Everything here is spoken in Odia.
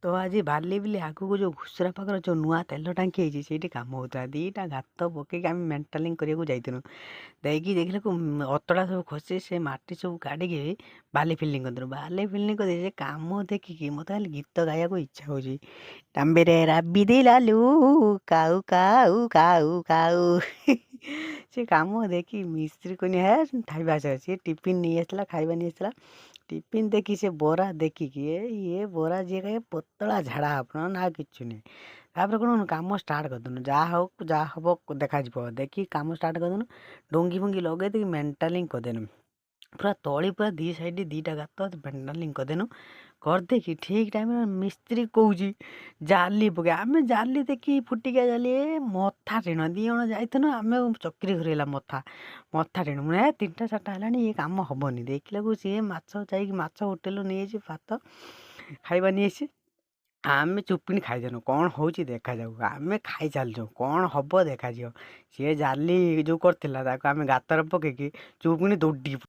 ତ ଆଜି ବାଲିବିଲି ଆଗକୁ ଯେଉଁ ଘୁଷୁରା ପାଖରେ ଯେଉଁ ନୂଆ ତେଲ ଟାଙ୍କି ହେଇଛି, ସେଇଠି କାମ ହେଉଥିଲା। ଦୁଇଟା ଗାତ ପକେଇକି ଆମେ ମେଣ୍ଟାଲିଂ କରିବାକୁ ଯାଇଥିଲୁ। ଯାଇକି ଦେଖିଲାକୁ ଅତଡ଼ା ସବୁ ଖସି, ସେ ମାଟି ସବୁ କାଢ଼ିକି ବାଲି ଫିଲିଂ କରିଦେଲୁ। ବାଲି ଫିଲିଂ କରିଦେଇ ସେ କାମ ଦେଖିକି ମୋତେ ଖାଲି ଗୀତ ଗାଇବାକୁ ଇଚ୍ଛା ହେଉଛି, ତାମ୍ବେରେ ରାବି ଦିଲାଲୁ କାଉ କାଉ କାଉ କାଉ। ସେ କାମ ଦେଖି ମିସ୍ତ୍ରୀ କୁନି ହେ ଖାଇବା, ସିଏ ଟିଫିନ୍ ନେଇ ଆସିଥିଲା, ଖାଇବା ନେଇ ଆସିଥିଲା। ଟିଫିନ୍ ଦେଖି, ସେ ବରା ଦେଖିକି, ଏ ଇଏ ବରା ଯିଏ ଖାଇବ ପତଳା ଝାଡ଼ା ଆପଣ ନା କିଛି ନୁହେଁ। ତାପରେ କ'ଣ କାମ ଷ୍ଟାର୍ଟ କରିଦେନୁ, ଯାହା ହଉ ଯାହା ହେବ ଦେଖାଯିବ। ଦେଖି କାମ ଷ୍ଟାର୍ଟ କରିଦେନୁ, ଡୁଙ୍ଗି ଫୁଙ୍ଗି ଲଗେଇ ଦେଇକି ମେଣ୍ଟାଲିଂ କରିଦେନୁ ପୁରା ତଳି, ପୁରା ଦୁଇ ସାଇଡ଼୍ ଦୁଇଟା ଗାତ ମେଣ୍ଟାଲିଂ କରିଦେନୁ। କରିଦେଇକି ଠିକ୍ ଟାଇମ୍ରେ ମିସ୍ତ୍ରୀ କହୁଛି ଜାଲି ପକେଇ। ଆମେ ଜାଲି ଦେଖି ଫୁଟିକିଆ ଜାଲି, ଏ ମଥା ଟିଣ। ଦୁଇ ଜଣ ଯାଇଥିନୁ ଆମେ, ଚକ୍ରି ଘୁରେଇଲା ମଥା, ମଥା ଟିଣ। ମୁଁ ଏ 3ଟା 4ଟା ହେଲାଣି, ଏ କାମ ହେବନି। ଦେଖିଲାକୁ ସିଏ ମାଛ ଯାଇକି ମାଛ ହୋଟେଲରୁ ନେଇଯାଇଛି, ଭାତ ଖାଇବା ନେଇଆସିଛି। ଆମେ ଚୁପିଣି ଖାଇଦେନୁ, କ'ଣ ହେଉଛି ଦେଖାଯାଉ। ଆମେ ଖାଇ ଚାଲିଛୁ, କ'ଣ ହେବ ଦେଖାଯିବ। ସିଏ ଜାଲି ଯେଉଁ କରିଥିଲା ତାକୁ ଆମେ ଗାତରେ ପକେଇକି ଚୁପିଣି ଦୌଡ଼ି